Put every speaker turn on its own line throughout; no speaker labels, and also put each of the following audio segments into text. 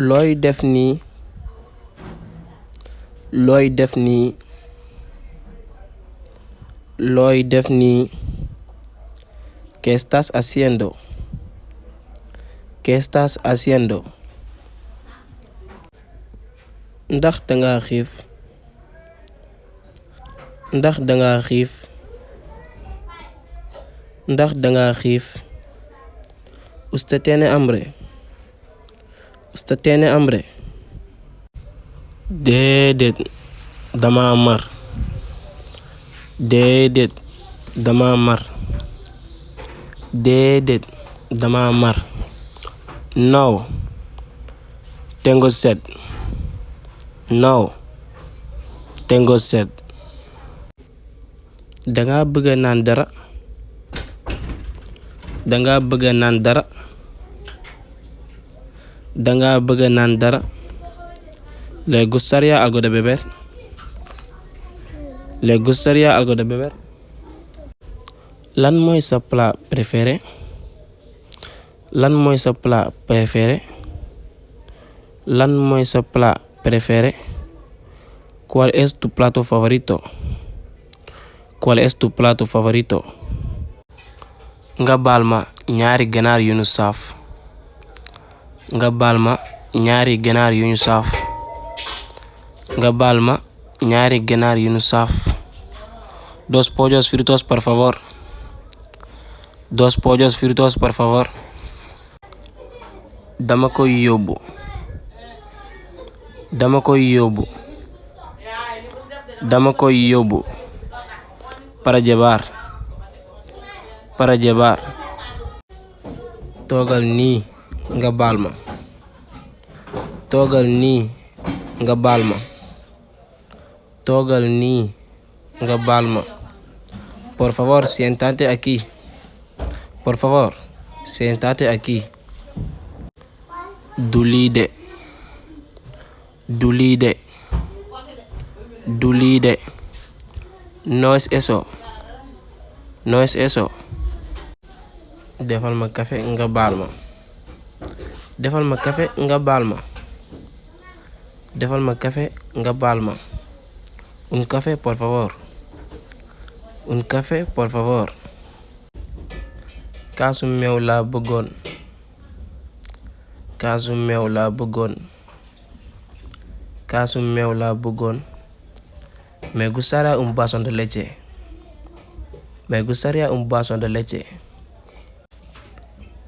looy def nii looy def nii looy def nii ¿Qué estás haciendo? ¿Qué estás haciendo? Ndax danga xiif ndax danga xiif ndax danga xiif ¿Usted tiene hambre? ¿Usted tiene hambre? Déedéet dama mar déedéet dama mar déedéet dama mar No, tengo sed. No, tengo sed. Danga bëgg naan dara danga bëgg naan dara danga bëgg naan dara ¿Le gustaría algo de beber? ¿Le gustaría algo de beber? Lan mooy sa plat préféré? Lan mooy sa plat préféré? Lan mooy sa plat préféré? ¿Cuál es tu plato favorito? ¿Cuál es tu plato favorito? Nga baal ma ñaari ganaar yu ñu saaf. Nga baal ma ñaari ganaar yu ñu saaf. Nga baal ma ñaari ganaar yu ñu saaf. Dos pollos fritos, por favor. Dos pollos fritos, por favor. Dama koy yóbbu. Dama koy yóbbu. Dama koy yóbbu. Para llevar. Para llevar. Toogal nii nga baal ma. Toogal nii nga baal ma. Toogal nii nga baal ma. Por favor, siéntate aquí. Por favor, siéntate aquí. Du lii de. Du lii de. Du lii de. No es eso. No es eso. Defal ma café nga baal ma. Defal ma café nga baal ma. Defal ma café nga baal ma. Un café, por favor. Un café, por favor. Kaasu meew laa bëggoon. Kaasu meew laa bëggoon. Kaasu meew laa bëggoon. Me gustaría un vaso de leche. Me gustaría un vaso de leche.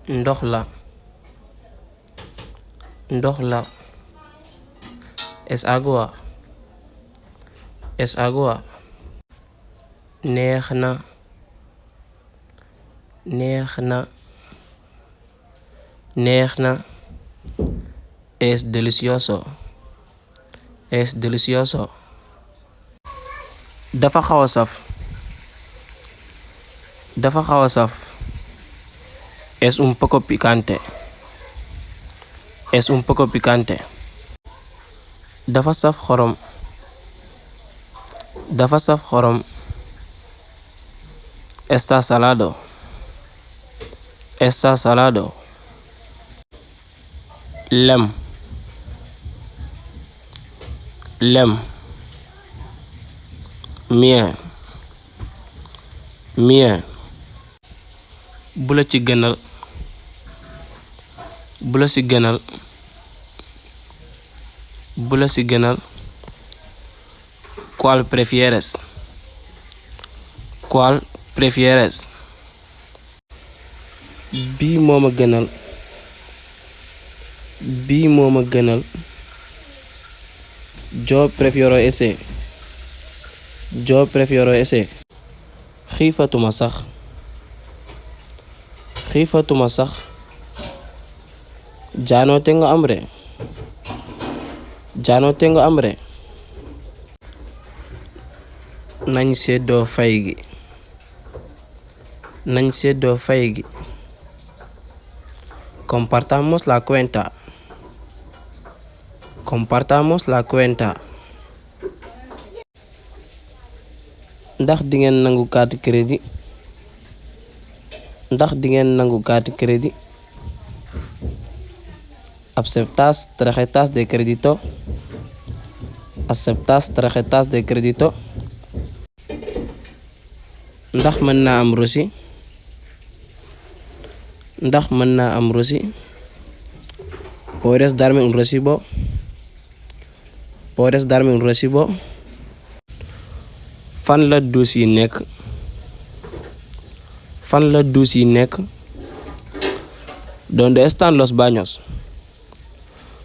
Ndox la. Ndox la. Es agua. Es agua. Neex na. Neex na. Neex na. Es delicioso. Es delicioso. Dafa xawa saf. Dafa xawa saf. Es un poco picante. Es un poco picante. Dafa saf xorom. Dafa saf xorom. Está salado. Está salado. Lem. Lem. Miel. Miel. Bu la ci gënal. Bu la ci gënal. Bu la ci gënal. ¿Cuál prefieres? ¿Cuál prefieres? Bii moo ma gënal. Bii moo ma gënal. Yo prefiero ese. Yo prefiero ese. Xiifatuma sax. Xiifatuma sax. Ya no tengo hambre. Ya no tengo hambre. Nañ seddoo fay gi. Nañ seddoo fay gi. Compartamos la cuenta. Compartamos la cuenta. Ndax dingeen nangu carte crédit? Ndax dingeen nangu carte crédit? ¿Aceptas tarjetas de crédito? ¿Aceptas tarjetas de crédito? Ndax mën naa am reçu? Ndax mën naa am reçu? ¿Puedes darme un recibo? ¿Puedes darme un recibo? Fan la douche yi nekk? Fan la douche yi nekk? ¿Dónde están los baños?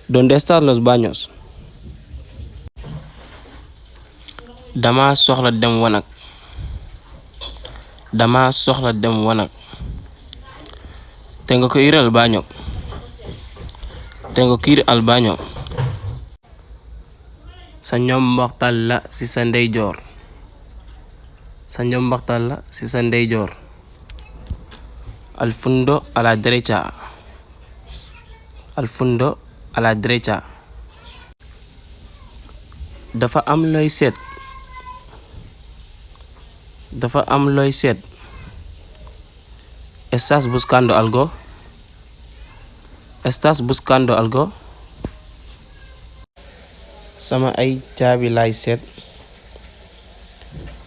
¿Dónde están los baños? Dama soxla dem wanag. Dama soxla dem wanag. Tengo que ir al baño. Tengo que ir al baño. Sa njomboxtal la ci sa ndeyjoor. Sa njomboxtal la ci sa ndeyjoor. Al fondo a la derecha. Al fondo a la derecha. Dafa am looy seet. Dafa am looy seet. ¿Estás buscando algo? ¿Estás buscando algo? Sama ay caabi laay seet.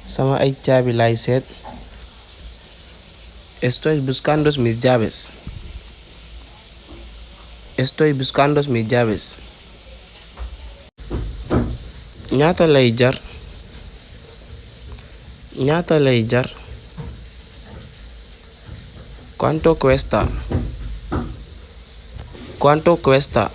Sama ay caabi laay seet. Estoy buscando mis llaves. Estoy buscando mis llaves. Ñaata lay jar? Ñaata lay jar? ¿Cuánto cuesta? ¿Cuánto cuesta?